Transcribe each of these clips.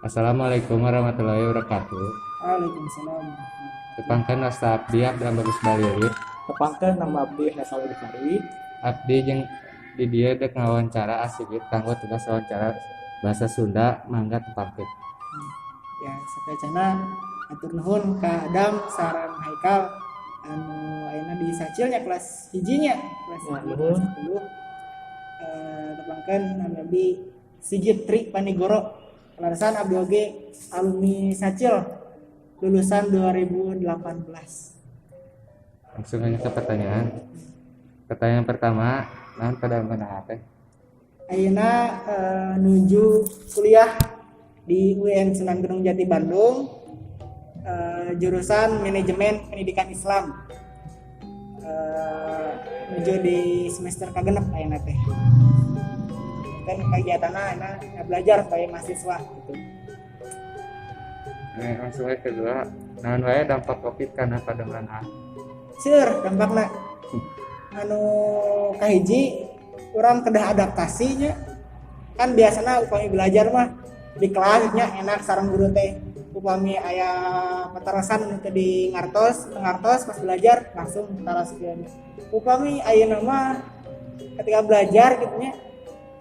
Assalamualaikum warahmatullahi wabarakatuh. Waalaikumsalam. Tepangkeun, wasta abdi Abdul Bagus Balili. Tepangkeun, nama abdi Haikal Gifari. Abdi jeung di dieu dek ngawawancara A Sigit kanggo tugas wawancara bahasa Sunda. Mangga tepangkeun. Ya, sateuacanna hatur nuhun ka Adam sareng Haikal anu ayeuna di Sacilnya kelas 1 nya, kelas Ya, 1, nuhun. Kelas 10. Tepangkeun, nami abdi Sigit Tri Panigoro. Kaleresan abdi oge alumni Sacil lulusan 2018. Langsung aja ke pertanyaan. Pertanyaan pertama, naon padamelan teh? Ayeuna nuju kuliah di UIN Sunan Gunung Jati Bandung, jurusan Manajemen Pendidikan Islam. Nuju di semester kagenep ayeuna teh. Kan kegiatanna ayeuna ya belajar sebagai mahasiswa gitu. Langsung aja kedua, naon wae dampak Covid kana padamelan A? Seueur dampakna. Anu kahiji, urang kedah adaptasinya. Kan biasanya upami belajar mah di kelas nya enak sareng guru teh, upami aya patarosan anu teu di ngartos teu ngartos pas belajar langsung taroskeun. Upami ayeuna mah ketika belajar gitu nya,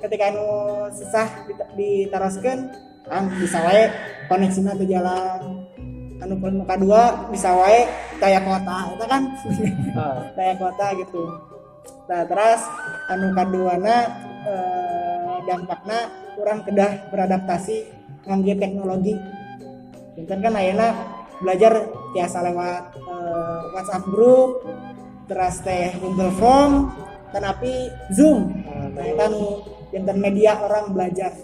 ketika anu susah ditaroskeun kan bisa wae koneksina teu jalan. Anu nu kadua, bisa wae kayak kuota itu kan, kayak kuota gitu. Nah, terus anu kaduana, dampakna urang kedah beradaptasi ngangge teknologi. Janten kan ayeuna belajar tiasa lewat WhatsApp group, terus teh Google Form, tetapi Zoom. Nah, eta nu janten media urang belajar.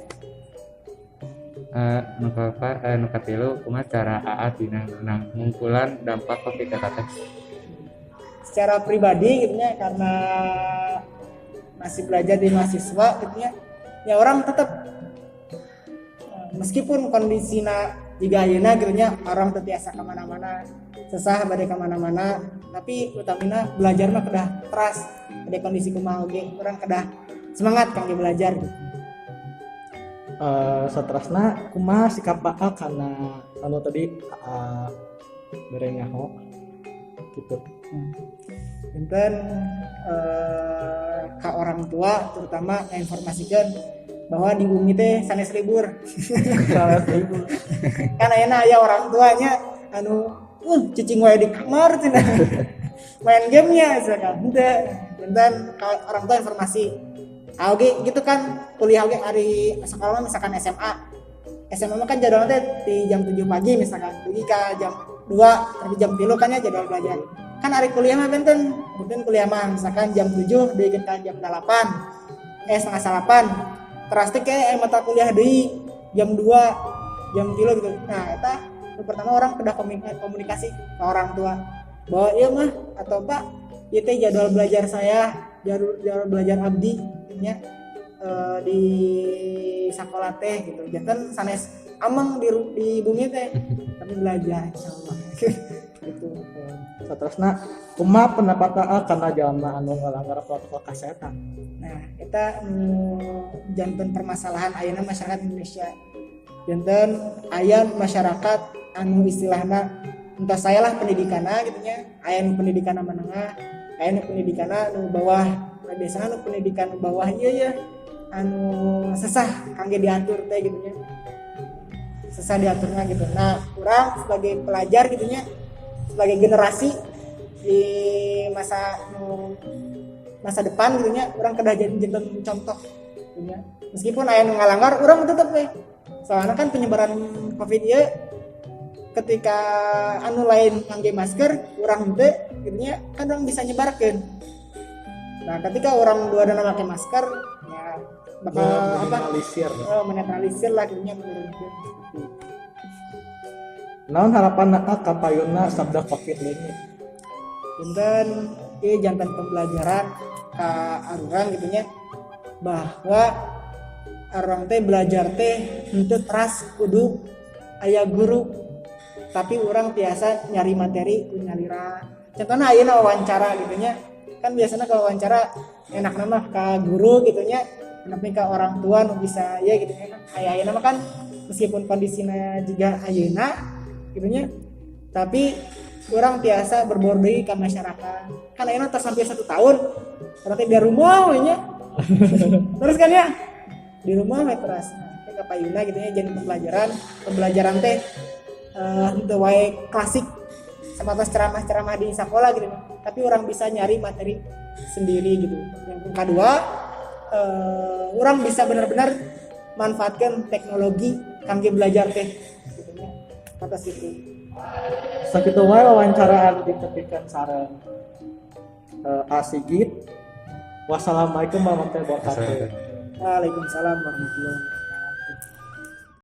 Nu kaopat, nu katilu, kumaha cara Aa dina ngungkulan dampak Covid eta teh? Secara pribadi gitu nya, karena masih belajar di mahasiswa gitu nya, ya urang tetap, meskipun kondisina jiga ayeuna gitu nya, urang teu tiasa kemana-mana, sesah bade kemana-mana, tapi utamina belajar mah kedah teras. Ada kondisi kumaha oge urang kedah semangat kangge belajar gitu. Saterasna, kumaha sikap Aa kana anu tadi bere nyaho gitu? Enten ka orang tua terutama informasikan bahwa di bumi teh sanes libur. Sanes libur. Kan ayeuna aya orang tuanya anu cicing wae di kamar cenah, main gamenya misalkan. Henteu, enten ka orang tua informasi. Ah, oke gitu kan, kuliah oge hari sekolah misalkan SMA. SMA mah kan jadwalnya teh di jam 7 pagi misalkan dugi ka jam 2 tapi jam 3 kan ya jadwal belajar. Kan hari kuliah mah benten benten, kuliah mah misalkan jam 7 dugi ka jam 8, setengah salapan, terus teh kayak mata kuliah deui jam 2, jam 3 gitu. Nah, eta nu pertama urang kedah komunikasi ke orang tua bahwa iya mah atau pak, ieu teh jadwal belajar saya, jadwal belajar abdi nya di sekolah teh gitu. Janten sanes ameng di bumi teh, tapi belajar insyaallah gitu. Saterasna, kumaha pendapat Aa kana jalma anu ngalanggar protokol kesehatan? Nah, kita janten permasalahan ayeuna masyarakat Indonesia. Janten aya masyarakat anu istilahna entah saya lah pendidikanna gitu nya, aya nu pendidikanna menengah, aya nu pendidikanna nu bawah. Nah, biasanya nu pendidikan nu bawah ieu ya anu sesah kangge diatur teh gitu nya, sesah diaturnya gitu. Nah, urang sebagai pelajar gitu nya, sebagai generasi di masa nu masa depan gitu nya, urang kedah jadi contoh gitu nya. Meskipun aya nu ngalanggar, urang tetep we, soalnya kan penyebaran Covid ieu ketika anu lain ngangge masker, urang henteu gitu nya, kan urang bisa nyebarkeun. Nah, ketika urang dua dana pakai masker ya bakal apa? Menetralisir. Oh, menetralisir lah gitu nya, menurunkan seperti itu. Naon harapan Aa kapayunna sabda Covid leungit? Janten ieu janten pembelajaran ka arurang gitu nya, bahwa arurang teh belajar teh henteu teras kudu aya guru, tapi urang tiasa nyari materi ku nyalira. Contohnya ayeuna wawancara gitu nya, kan biasanya kalau wawancara enak nama ka guru gitu nya, tapi ka orang tua nu bisa ya gitu nya. Aya ayeuna mah kan Meskipun kondisinya juga ayeuna gitu nya, tapi urang tiasa berbaur deui ka masyarakat. Kan ayeuna tos hampir 1 tahun berarti di rumah we nya. Terus kan ya di rumah we terus. Nah, kayak kapayuna gitu nya, jadi pembelajaran pembelajaran teh henteu wae klasik sebatas ceramah-ceramah di sekolah gitu, tapi urang bisa nyari materi sendiri gitu. Yang kedua, urang bisa benar-benar manfaatkan teknologi kangge belajar teh gitu nya, atas itu. Sakitu wae wawancara ditepikeun sareng A Sigit. Wassalamualaikum warahmatullahi wabarakatuh. Waalaikumsalam warahmatullahi wabarakatuh.